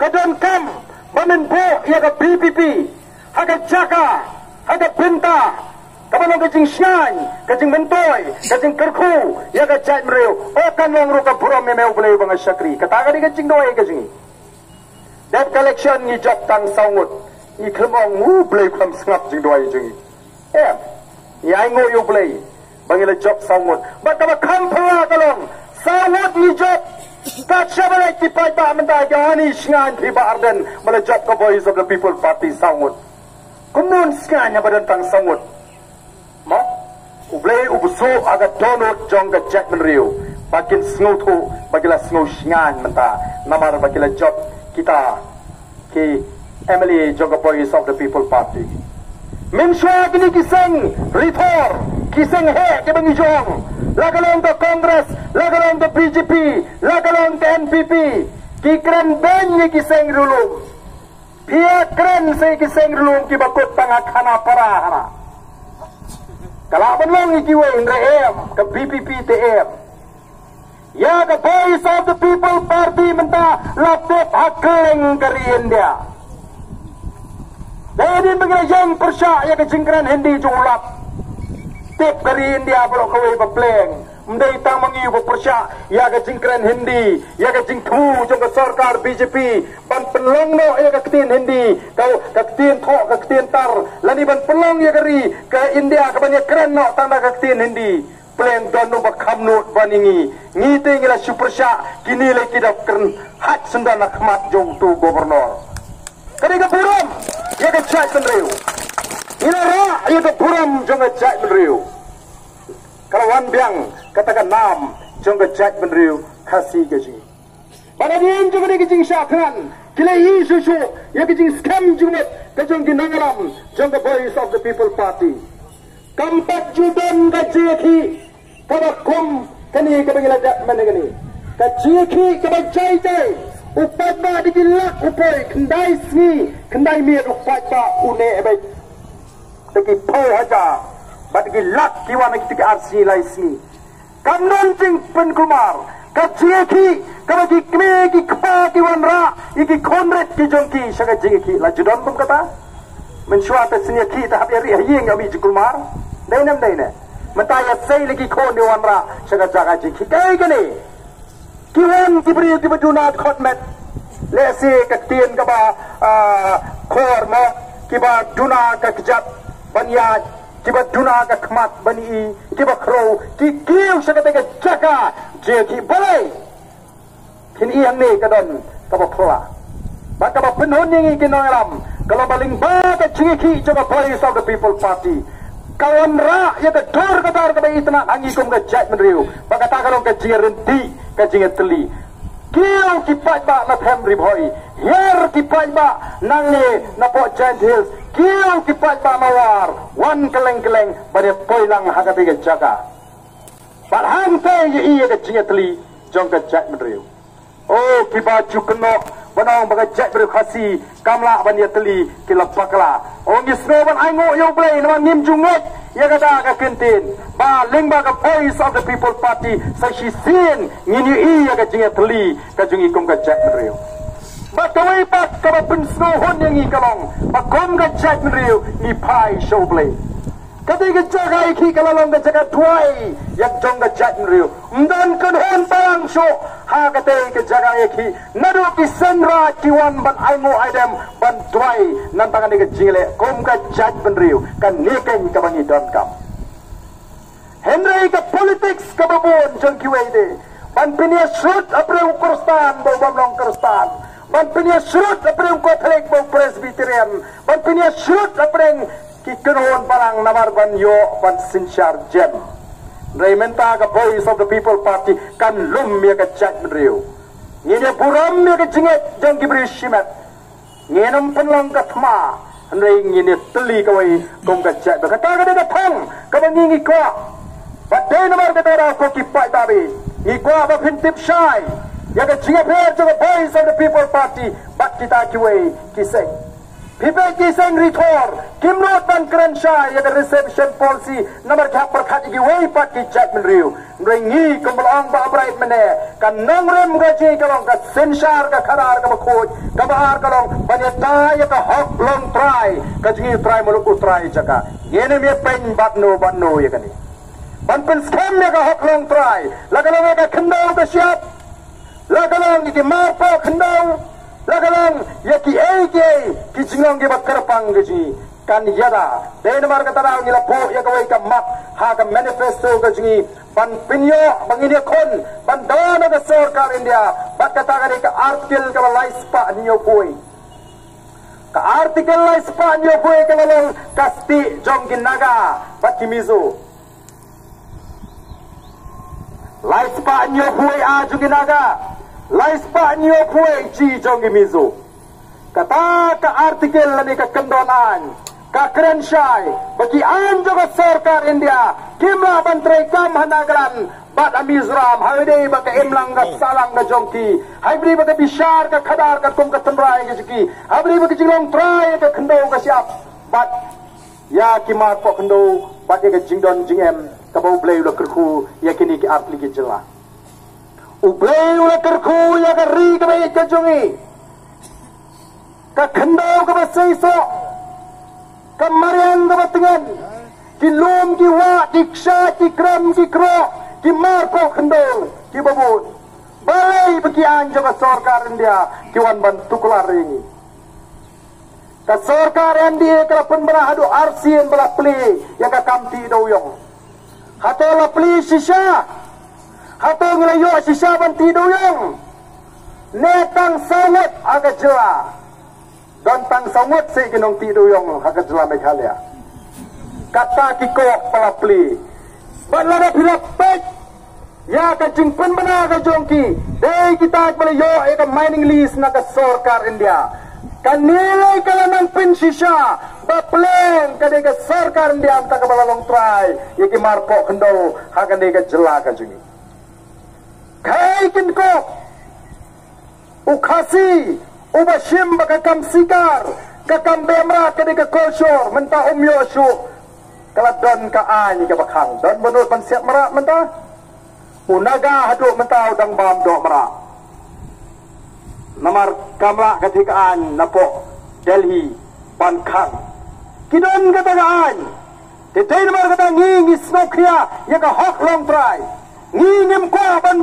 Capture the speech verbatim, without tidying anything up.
Donkam ba men buh ïa ka B P P ha ka jaka, ha ka bynta kaba long ka jingshngaiñ, ka jingmyntoi, ka jingkyrkhu ïa ka jaitbynriew. O, kan long ruh ka burom ïa me U Blei ba nga shakri. Kata ka dei ka jingduwai ka jong ngi. Dep ka election ngi jop tang saw ngut. Ngi khlem ong, U Blei, khlem sngap jingduwai jong ngi. Em, ngi ainguh ïa U Blei ba ngi la jop saw ngut. Bad kaba kham pura ka long, saw ngut ngi jop. Kat shaba leh ki paidbah mynta ki ani shngaiñ phi Bah Ardent ba la jop ka Voice of the People Party saw ngut. Kumno yn shngaiñ haba don tang saw ngut? Mo, U Blei u bsuh ha ka dohnud jong ka jaitbynriew ba kin sngewthuh, ba ki la sngew shngaiñ mynta namar ba ki la jop kita ki M L A jong ka Voice of the People Party. Mynshuwa kine ki seng rithor, ki seng heh kiba ngi ju ong, la ka long ka Congress, la ka long ka B J P, la ka long ka N P P, ki kren beiñ ïa ki seng riewlum. Phi ïa kren sa ïa ki seng riewlum kiba kut tang ha Khanapara hana. Ka lah ban long ïa kiwei, hynrei em, ka B P P te em. Ïa ka Voice of the People Party mynta la tip ha kylleng ka ri India. Dei hadien ba ngi la ïeng pyrshah ïa ka jingkren Hindi jong u Lat, tip ka ri India baroh kawei ba pleng. Ym dei tang ma ngi ba pyrshah ïa ka jingkren Hindi, ïa ka jingthmu jong ka sorkar B J P ban pynlong noh ïa ka ktien Hindi, ka, ka ktien thoh, ka ktien tar, lane ban pynlong ïa ka ri ka India ka ban ïakren noh tang da ka ktien Hindi. Pleng don uba kham nud ban ïa ngi. Ngi te ngi la shu pyrshah, kine lei ki da kren hait syndon ha khmat jong uto u governor. Ka dei ka burom ïa ka jaitbynriew. Ngi la rah ïa ka burom jong ka jaitbynriew. Ka la wan biang kata ka nam jong ka jaitbynriew Khasi ka jong ngi. Bad hadien jong kane ka jingshah thngan, ki la ïohi shuh shuh ïa ka jingskhem jingmut ka jong ki nongïalam jong ka Voice of the People Party. Kam pat ju don ka jingïakhih kaba kum kane kaba ngi la dep mynne kane. Ka jingïakhih kaba jai jai, u paidbah da ki lak u poi, khyndai sngi khyndai miet u paidbah u neh beit da ki phew hajar, bad da ki lak ki wan ha kita ki ar sngi lai sngi. Kam don jingpynkulmar. Ka jingïakhih kaba ki kmie ki kpa ki wanrah ïa ki khun rit ki jong ki sha ka jingïakhih, la ju don kum kata? Mynshuwa te shu ïakhih te hap ïa rieh ha ïing ïa mih jingkulmar. Dei ne ym dei ne? Mynta ïa sei la ki khun ïa wanrah sha ka jaka jingïakhih. Kaei kane? Ki wan ki briew kiba duna khot met. Lehse ka ktien kaba, ah, khor mo, kiba duna ka kjat ban ïaid, kiba duna ka khmat ban i, kiba khrew, ki kiew sha kata ka jaka jingïakhih. Balei? Phin i hangne ka don kaba phylla. Bad kaba pynhun ïa ngi ki nongïalam ka long ba lyngba ka jingïakhih jong ka Voice of the People Party, ka wanrah ïa ka dur ka dar kaba itynnad ha ngi kum ka jaitbynriew. Bad kata ka long ka jingïarynti, ka jingïatylli. Kiew ki paidbah na them Ri Bhoi, hiar ki paidbah nangne na poh Jaintia Hills, kiew ki paidbah mawar, wan kylleng kylleng ban ïa poi lang ha kata ka jaka. Bad hangta ïa i ïa ka jingïatylli jong ka jaitbynriew. O, kiba ju kynnoh ban ong ba ka jaitbynriew Khasi kam lah ban ïatylli, ki la bakla. O, ngi sngew ban ainguh ïa U Blei namar ngim ju ngeit ïa kata ka kyntien ba lyngba ka Voice of the People Party sa shisien ngin ïohi ïa ka jingïatylli ka jong ngi kum ka jaitbynriew. Bad kawei pat kaba pynsngewhun ïa ngi ka long ba kum ka jaitbynriew ngi phai sha U Blei. Kata ka jaka ïakhih ka la long ka jaka duwai ïa jong ka jaitbynriew. Ym don kynhun balang shuh ha kata ka jaka ïakhih. Naduh ki seng raid ki wan ban ainguh aidem ban duwai na bynta kane ka jingleh kum ka jaitbynriew, kane keiñ kaba ngi donkam. Hynrei ka politics kaba bun jong kiwei de ban pynïasyrut hapdeng u Khristan bad u bym long Khristan, ban pynïasyrut hapdeng u Katholik bad u Presbyterian, ban pynïasyrut hapdeng ki kynhun balang namar ban ïoh ban synshar jem. Hynrei mynta ka Voice of the People Party kan lum ïa ka jaitbynriew. Ngin ïa burom ïa ka jingngeit jong ki briew shimet. Ngin ym pynlong ka thma, hynrei ngin ïa tylli kawei kum ka jaitbynriew. Kata ka dei ka thong kaba ngi ngi kwah. Bad dei namar kata ruh ko ki paidbah, ngi kwah ba phin tip shai ïa ka jingïapher jong ka Voice of the People Party bad kita kiwei ki seng. Phi peit ki seng ri thor, kim nud ban kren shai ïa ka reservation policy, namar ki hap pyrkhat ïa kiwei pat ki jaitbynriew. Hynrei ngi kum ba la ong Bah Bright mynne, ka nongrim ka jong ngi ka long ka synshar ka khadar kaba khuid, kaba ar ka long ban ïada ïa ka hok longtrai ka jong ngi, u trai muluk u trai jaka. Ngin ym ïa pynbeit bad no bad no ïa kane. Ban pynskhem ïa ka hok longtrai, la ka long ïa ka khyndew ka shyiap, la ka long ïa ki marpoh khyndew, la ka long ïa kiei kiei ki jinglong kiba kyrpang ka jong ngi, kan ïada. Dei namar kata daw ngi la buh ïa kawei ka mat ha ka manifesto ka jong ngi ban pynïoh ba ngin ïakhun ban don ha ka sorkar India bad kata ka dei ka article kaba lai spah hynñiewphew. Ka article lai spah hynñiewphew ka la long ka stieh jong ki Naga bad ki Mizo. Lai spah hynñiewphew A jong ki Naga, lai spah hynñiewphew G jong ki Mizo. Kata ka article lane ka kyndon aiñ ka kren shai ba ki aiñ jong ka sorkar India kim lah ban treikam ha Nagaland bad ha Mizoram, haba ïadei bad ka imlang ka sahlang ka jong ki, haba ïadei bad ka bishar ka khadar katkum ka tynrai ka jong ki, haba ïadei bad ka jinglong trai ka khyndew ka shyiap bad ïa ki marpoh khyndew bad ïa ka jingdon jingem kaba U Blei u la kyrkhu ïa kine ki artylli ki jylla. U Blei u la kyrkhu ïa ka ri kaba ïeit ka jong ngi, ka khyndew kaba seisoh, ka mariang kaba tngen, ki lum ki wah, ki kshaid ki krem ki kroh, ki marpoh khyndew kiba bun. Balei ba ki aiñ jong ka sorkar India ki wan ban tuklar ïa ngi? Ka sorkar N D A ka la pynbna haduh arsien ba la plie ïa ka kam tih dewïong. Hato la plie shisha? Hato ngi la ïoh shisha ban tih dewïong? Ne tang saw ngut ha ka jylla? Don tang saw ngut seh ki nongtih dewïong ha ka jylla Meghalaya. Kata ki koh ba la plie. Bad lada phi la peit ïa ka jingpynbna ka jong ki, dei kita kiba la ïoh ïa ka mining lease na ka sorkar India. Kane ka la nang pynshisha ba pleng ka dei ka sorkar India mynta kaba la long trai ïa ki marpoh khyndew ha kane ka jylla ka jong ngi. Kaei kin koh? U Khasi uba shim ba ka kam sikar, ka kam beh mrad ka dei ka kolshor, mynta um ïoh shuh. Ka la don ka aiñ kaba khang, don ba nud ban siat mrad mynta. U Naga haduh mynta u dang bam doh mrad. Namar kam lah ka thik aiñ napoh Delhi ban khang. Ki don kata ka aiñ. Te dei namar kata ngi ngi sngewkhia ïa ka hok longtrai. Ngi ngim kwah ban